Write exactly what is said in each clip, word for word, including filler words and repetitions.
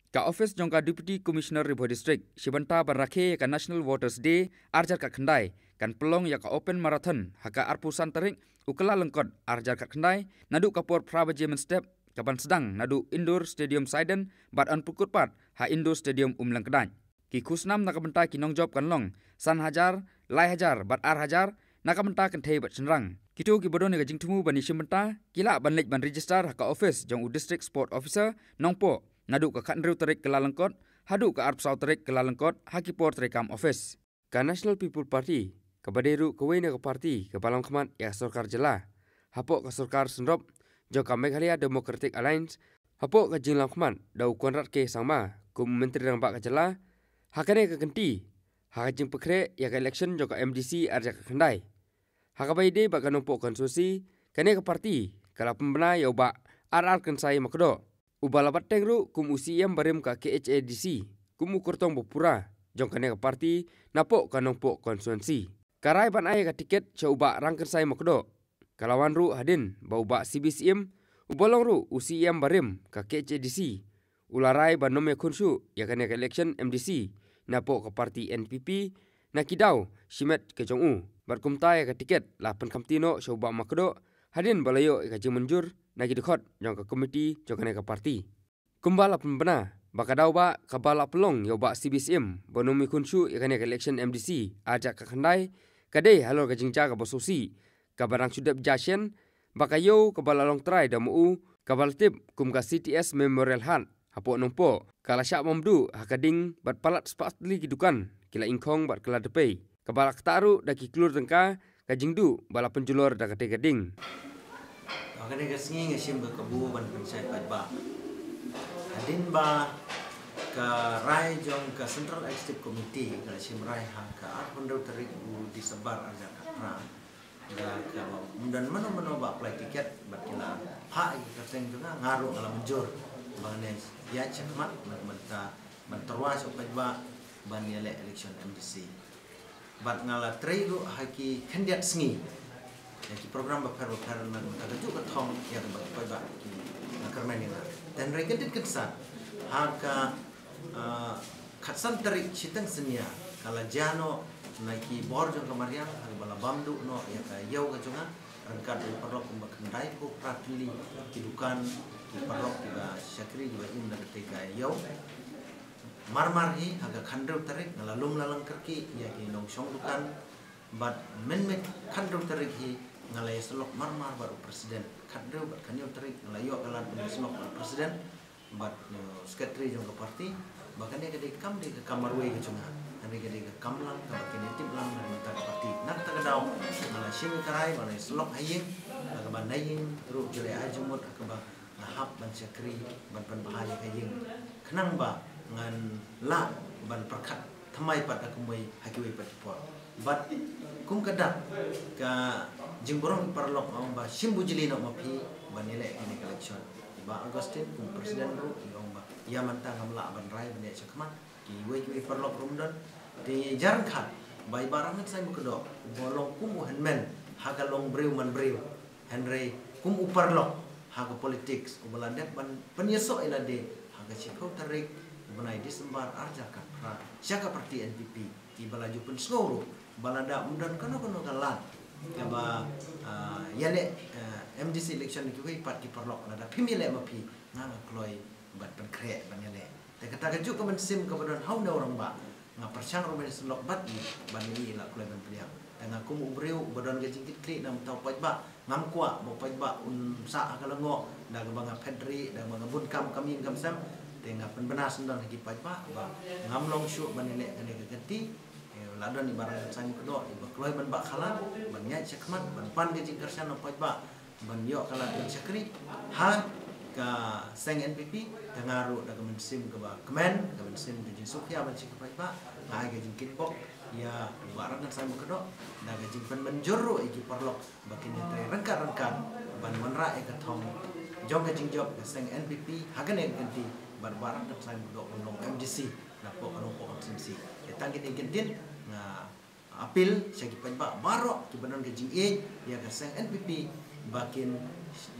Ka office jong ka Deputy Commissioner Ri Bhoi District, shibynta ban rakhe ïa ka National Voters Day arhajar khatkhyndai, kan pynlong ïa ka Open Marathon ha ka arphew san tarik u Kyllalyngkot arhajar khatkhyndai, naduh ka por phra baje mynstep, kaban sdang naduh Indoor Stadium Saiden bad yn pynkut pat ha Indoor Stadium Umlyngkdait. Ki khusnam na ka bynta ki nongjop kan long san hajar, lai hajar bad ar hajar, na ka bynta kynthei bad shynrang. Kito kiba don ïa ka jingthmu ban ïashim bynta, ki lah ban leit ban register ha ka office jong u District Sport Officer, Nongpoh, naduh ka khathynriew tarik Kyllalyngkot haduh ka arphew saw tarik Kyllalyngkot ha ki por treikam office. Ka National People Party, kaba dei ruh kawei na ka party kaba lam khmat ïa ka sorkar jylla hapoh ka sorkar synrop jong ka Meghalaya Democratic Alliance, hapoh ka jinglam khmat da u Conrad K Sangma kum u Myntri Rangbah ka jylla, ha kane ka kynti, ha ka jingpynkhreh ïa ka election jong ka M D C arhajar khatkhyndai. Ha kaba ïadei bad ka Nongpoh constituency, kane ka party ka la pynbna ïa u Bah R R Kynsai Makdoh, uba la bat teng ruh kum u C E M barim ka K H A D C, kum u kyrtong ba pura jong kane ka party napoh ka Nongpoh constituency. Ka rai ban ai ïa ka tiket sha u Bah Rangkynsai Makdoh ka la wan ruh hadien ba u Bah C B Syiem, uba long ruh u C E M barim ka K H A D C, u la rai ban ym ïakhun shuh ïa kane ka election M D C napoh ka party N P P, na ki daw shimet ka jong u. Bad kumta ïa ka tiket la pynkamti noh sha u Bah Makdoh hadien ba la ïoh ïa ka jingmynjur na ki dkhot jong ka komiti jong kane ka party. Kumba la pynbna ba ka daw ba kaba la pynlong ïa u Bah C B Syiem ban ym ïakhun shuh ïa kane ka election M D C arhajar khatkhyndai, ka dei halor ka jingjia kaba sngewsih kaba dang shu dep jia shen, ba ka ïew kaba la long trai da ma u, kaba la tip kum ka C T S Memorial Hut hapoh Nongpoh, ka la shah bam duh ha ka ding bad palat spah tylli ki dukan ki la ingkhong bad ka la dpei, kaba la ktah ruh da ki klur tyngka ka jingduh ba la pynjulor da katei ka ding. Ha kane ka sngi nga shim ka kabu ban pynshai paidbah. Hadien ba ka rai jong ka Central Executive Committee ka la shim rai ha ka arphew hynriew tarik u December arhajar khatphra, da kaba ym don mano mano ba apply tiket bad ki la phah ïa ka kyrteng jong nga, nga ruh nga la mynjur ba ngan ïaid shakhmat na ka bynta ban tyrwa sha u paidbah ban ïaleh election M D C. Bad nga la trei ruh ha ki khyndiat sngi ïa ki program bapher bapher na ka bynta kajuh ka thong ïa kaba ki paidbah ki la kyrmen ïa nga. Te hynrei kyntien kynsan ha ka, ah, khatsan tarik shiteng synñia ka la jia noh na ki bor jong ka mariang ha kaba la bam duh noh ïa ka ïew ka jong nga ryngkat u paralok kumba khyndaiphew phra tylli ki dukan, ki paralok kiba shakri kiba im na katei ka ïew. Marmar hi ha ka khathynriew tarik nga la lum la lyngkyrkieh ïa ki nongshong dukan. Bad mynmiet khathynriew tarik hi nga la ïasyllok marmar bad u president. Khathynriew bad khathynñiew tarik nga la ïoh ka lad ban ïasyllok bad u president bad, uh, secretary jong ka party, ba kane ka dei kam dei ka kam marwei ka jong nga. Kane ka dei ka kam lang kaba kin ïa tip lang na ka bynta ka party. Na kata ka daw nga la shim ïa ka rai ba nga la ïasyllok ha ïing, ha kaba na ïing ruh ju leh ai jingmut ha kaba nga hap ban shakri ban pynbha ïa ka ïing, khnang ba ngan lah ban pyrkhat thymmai pat ha kumwei ha kiwei pat ki por. Bad kum ka dak ka jingburom ki paralok nga ong ba shim bujli noh ma phi ban ïaleh kane ka election. I Bah Augustine kum president ruh i ong ba ïa mynta ngam lah ban rai ban ïaid shakhmat, kiwei kiwei paralok ruh ym don. Te ïa jingkhat ba i Bah Rangkynsai Makdoh uba long kum u hynmen ha ka longbriew manbriew, hynrei kum u paralok ha ka politics uba la dep ban pynïasoh ïa lade ha ka shiphew tarik u bnai December arhajar khatphra sha ka party N P P, kiba la ju pynsngew ruh ba lada ym don kano kano ka lad kaba, ah, ïaleh, ah, M D C election na kiwei pat ki paralok, lada phim ïaleh ma phi, nga nga kloi ban pynkhreh ban ïaleh. Te kata kajuh ka mynsiem kaba don ha une u rangbah, nga pyrshang ruh ban ïasyllok bad i ban ïa i la kloi ban pdiang. Te nga kum u briew uba don ka jingkitkhlieh na ka bynta u paidbah, ngam kwah ba u paidbah un sah ha ka lyngngoh da kaba nga phet rieh, da kaba nga bun kam kam ïing kam sem. Te nga pynbna sngewdon ha ki paidbah ba ngam long shuh ban ïaleh kane ka kynti. Eh, la don i Bah Rangkynsai Makdoh iba kloi ban bah khalan, ban ïaid shakhmat, ban pan ka jingkyrshan na u paidbah, ban ïoh ka lad ban shakri ha ka seng N P P. Te nga ruh da ka mynsiem kaba kmen, ka mynsiem ka jingsngewkhia ban shakri paidbah, nga ai ka jingkitbok ïa u Bah Rangkynsai Makdoh da ka jingpynmynjur ruh ïa ki paralok ba kin ïatrei ryngkat ryngkat ban wanrah ïa ka thong jong ka jingjop ka seng N P P ha kane ka kynti bad u Bah Rangkynsai Makdoh un long M D C napoh ka Nongpoh constituency. Te tang kine ki ktien nga appeal sha ki paidbah baroh kiba don ka jingïeit ïa ka seng N P P Ba kin,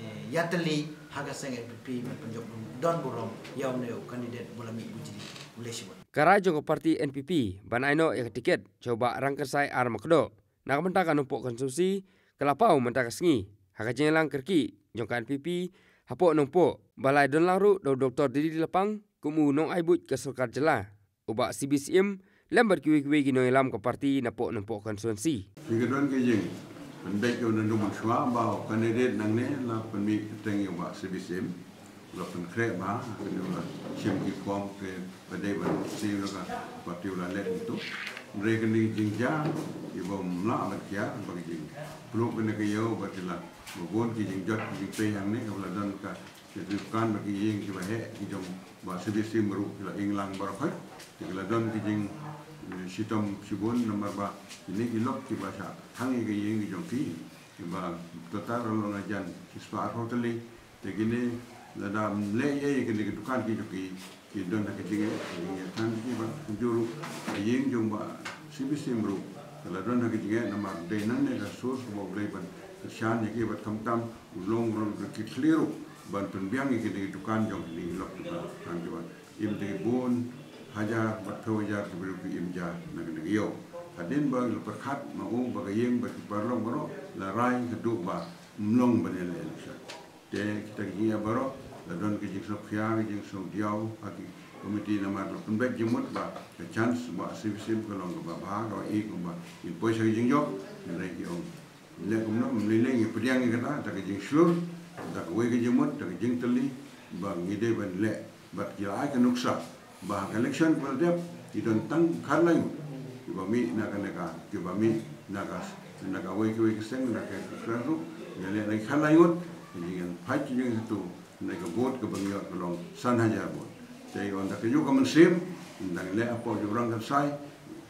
eh, ïatylli ha ka seng NPP ban pynjop don burom ïa une u candidate ba la mih bujli. Khublei shibun. Ka rai jong ka party NPP ban ai noh ïa ka tiket sha u Bah Rangkyrsai R Makdoh na ka bynta ka Nongpoh constituency ka la paw mynta ka sngi ha ka jingïalang kyrkieh jong ka NPP hapoh Nongpoh, ba la ïadonlang ruh da u Doctor D D Lapang kum u nongai buit ka sorkar jylla, u Bah C B Syiem lem bad kiwei kiwei ki nongïalam ka party napoh Nongpoh constituency. Phi ka don ka jing, pynbeit ka u Nandumon Shwa ba u candidate nangne la pynmih kyrteng ïa u Bah C B Syiem, la pynkhreh bha, kane u la shim ki form ki ba dei ban siew na ka party u la leh tu. Hynrei kane ka jingjia, i bym lah ban kiar, ba ka jingpluh kane ka ïew, ba ki la, ba bun ki jingjot, ki jingpei hangne, ka ba la don ka Ki dukan bad ki ïing kiba heh ki jong Bah C B Syiem ruh ki la ing lang baroh khoit. Te ki la don ki jing, eh, shitom shibun namar ba kine ki lok kiba shah hang ïa ki ïing ki jong ki, kiba total la long hajan shispah arphew tylli. Te kine lada ym leh ei ei kine ki dukan ki jong ki, ki don ha ka jingeh, ka jingeh than ki ba kumjuh ruh ka ïing jong Bah C B Syiem ruh ka la don ha ka jingeh namar dei nangne ka source ba U Blei ban kyrshan ïa ki bad khamtam u long ruh da ki thli ruh ban pynbiang ïa kine ki dukan jong kine ki lok kiba than kiba im da ki bun hajar bad phew hajar ki briew ki im ja na kane ka ïew. Hadien ba la pyrkhat ma u ba ka ïing bad ki paralok baroh la rai haduh ba ym long ban ïaleh election. Te kita ki jingeh baroh la don ka jingsngewkhia, ka jingsngewdiaw ha ki komiti namar la pynbeit jingmut ba ka chance ba C B Syiem ka long kaba bha, kaba i kumba in poi sha ka jingjop. Hynrei ki ong leh kumno, ym lei lei ngi pdiang ïa kata da ka jingshlur, da kawei ka jingmut, da ka jingtylli ba ngi dei ban leh. Bad ki la ai ka nuksa ba ha ka election ba la dep ki don tang khatlai ngut kiba mih na ka, na ka, kiba mih na ka, na kawei kawei ka seng, na ka kren ruh, ïaleh na ki khatlai ngut. Ka jingïapait ka jong ki hato na ka vote kaba ngi ïoh ka long san hajar vote. Te ïoh da kajuh ka mynsiem, ngi dang leh hapoh jong u Rangkyrsai,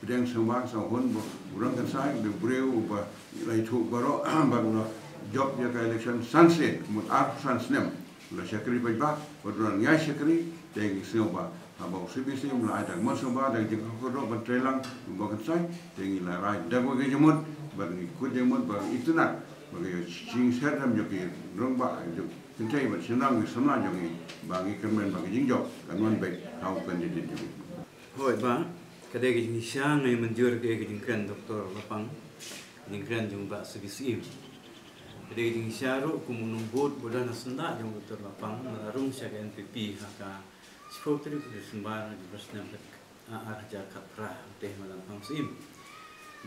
pdiang sngewbha sngewhun ba u Rangkyrsai u dei u briew uba la ithuh baroh bad u la jop ïa ka election san sien, mut arphew san snem. U la shakri paidbah, bad u la ïai shakri, te ngi sngew ba haba u C B Syiem u la ai da ka mon sngewbha, da ka jingkyrkhu ban trei lang u Bah Kyrsai, te ngi la rai da kawei ka jingmut, bad ngi kut jingmut ba ngi itynnad ba ka jingserdem jong ki rangbah, jong ki kynthei bad shynrang, ki samla jong ngi, ba ngi kyrmen ba ka jingjop kan wan beit ha u candidate jong ngi. Hooid bah, ka dei ka jingshisha nga ïa mynjur ïa ka jingkren Doctor Lapang, jingkren jong u Bah C B Syiem. Ka dei ka jingshisha ruh kum u nongbud ba don ha syndah jong u Doctor Lapang, nga la rung sha ka N P P ha ka shiphew tarik u December, jong ka snem ar hajar khatphra, te ma Lapang Syiem.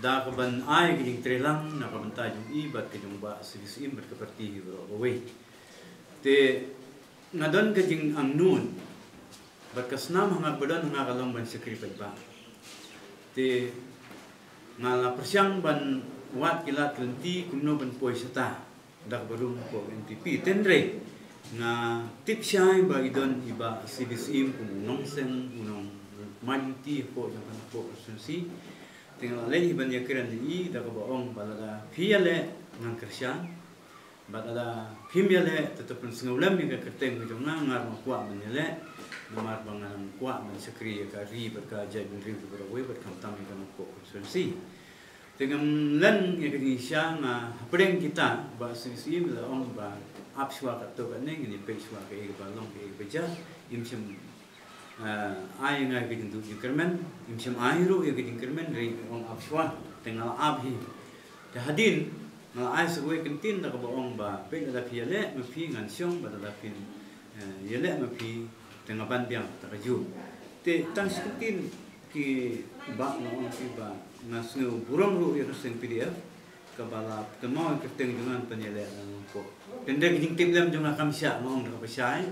Da kaban ai ka jingtreilang na ka bynta jong i bad ka jong u Bah C B Syiem bad ka party hi baroh kawei. Te nga don ka jingangnud bad ka snam ha nga ba don ha nga ka long ban shakri paidbah. Te nga la pyrshang ban wad ki lad ki lynti kumno ban poi shata da kaba rung hapoh N P P. Hynrei nga tip shai ba i don i Bah C B Syiem kum u nongseng, u nongmai lynti hapoh jong ka, hapoh constituency. Te nga la leit hi ban ïakren ïa i da kaba ong ba lada phi ïaleh ngan kyrshan. Bad lada phim ïaleh, te to pynsngewlem ïa ka kyrteng ka jong nga, nga ruh nga kwah ban ïaleh. Namar ba nga ruh nga kwah ban shakri ïa ka ri bad ka jaitbynriew kiba baroh kawei bad khamtam ïa ka Nongpoh constituency. Te ngam len ïa ka jingshisha, nga hapdeng kita ba C B Syiem la ong ba ap shuwa katto katne, ngin ïa peit shuwa kaei kaba long kaei kaba jia. Im shym, eh, ai ïa nga ïa ka jingduh jingkyrmen, im shym ai ruh ïa ka jingkyrmen, hynrei ong ap shuwa, te nga la ap hi. Te hadien nga la ai sa kawei ka kyntien da kaba ong ba peit lada phi ïaleh ma phi ngan shong, bad lada phin, eh, ïaleh ma phi te nga ban biang, kata kajuh. Te tang shi kyntien ki bah, nga ong phi ba nga sngew burom ruh ïa ka seng P D F kaba la kynmaw ïa ka kyrteng jong nga ban ïaleh na Nongpoh. Hynrei ka jingtip lem jong nga kam shah, nga ong da kaba shai.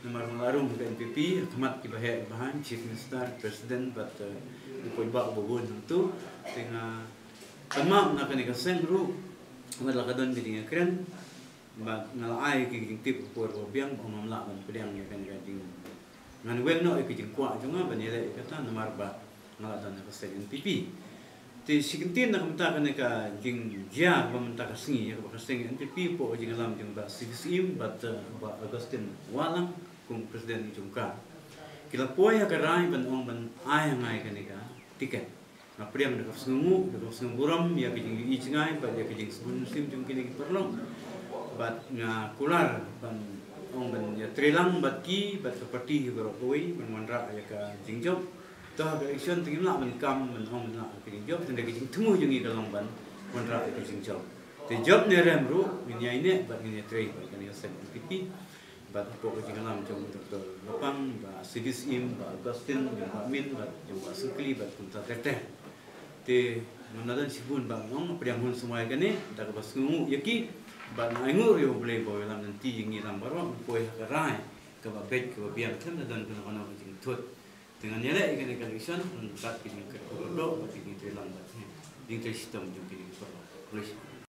Namar nga la rung ha ka N P P ha khmat kiba heh kiba haiñ, Chief Minister, President bad, eh, u paidbah uba bun hangto. Te nga kynmaw na kane ka seng ruh, wat la ka don ka jingïakren, bad nga la ai ka jingtip ha ka por kaba biang ba ngam lah ban pdiang ïa kane ka jing, ngan weng noh ïa ka jingkwah jong nga ban ïaleh ïa kata namar ba nga la don ha ka seng N P P. Te shi kyntien na ka bynta kane ka jingjia kaba mynta ka sngi, ïa kaba ka seng N P P hapoh ka jingïalam jong Bah C B Syiem bad, eh, Bah Augustine Wahlang kum u President jong ka, ki la poi ha ka rai ban ong ban ai ha nga ïa kane ka tiket. Nga pdiang da kaba sngewnguh, da kaba sngewnguh burom ïa ka jingïohi jngai bad ïa ka jingsbun mynsiem jong kine ki paralok. Bad nga kular ban ong ban ïatreilang bad ki, bad ka party hi baroh kawei ban wanrah ïa ka jingjop. To ha ka election te ngim lah ban kam ban ong ban lah ka jingjop, hynrei ka jingthmu jong ngi ka long ban wanrah ïa ka jingjop. Te jop ne rem ruh ngin ïai neh bad ngin ïatrei bad kane ka seng N P P. Bad hapoh ka jingïalam jong Doctor Lapang, Bah Sidis Im, Bah Augustine, jong Bah Min, bad jong Bah Sukli, bad kumta ter ter. Te ngam lah don shibun ba ngan ong, pdiang hun sumai kane da kaba sngewnguh ïa ki, bad nga ainguh ïa U Blei ba u ïalam lynti ïa ngi lang baroh, ngi poi ha ka rai kaba beit kaba biang, khlem da don kano kano ka jingthut. Te ngan ïaleh ïa kane ka election ryngkat ki jingkyrkhu doh bad ki jingtreilang bad jingtrei shitom jong kine ki paralok. Khublei shibun.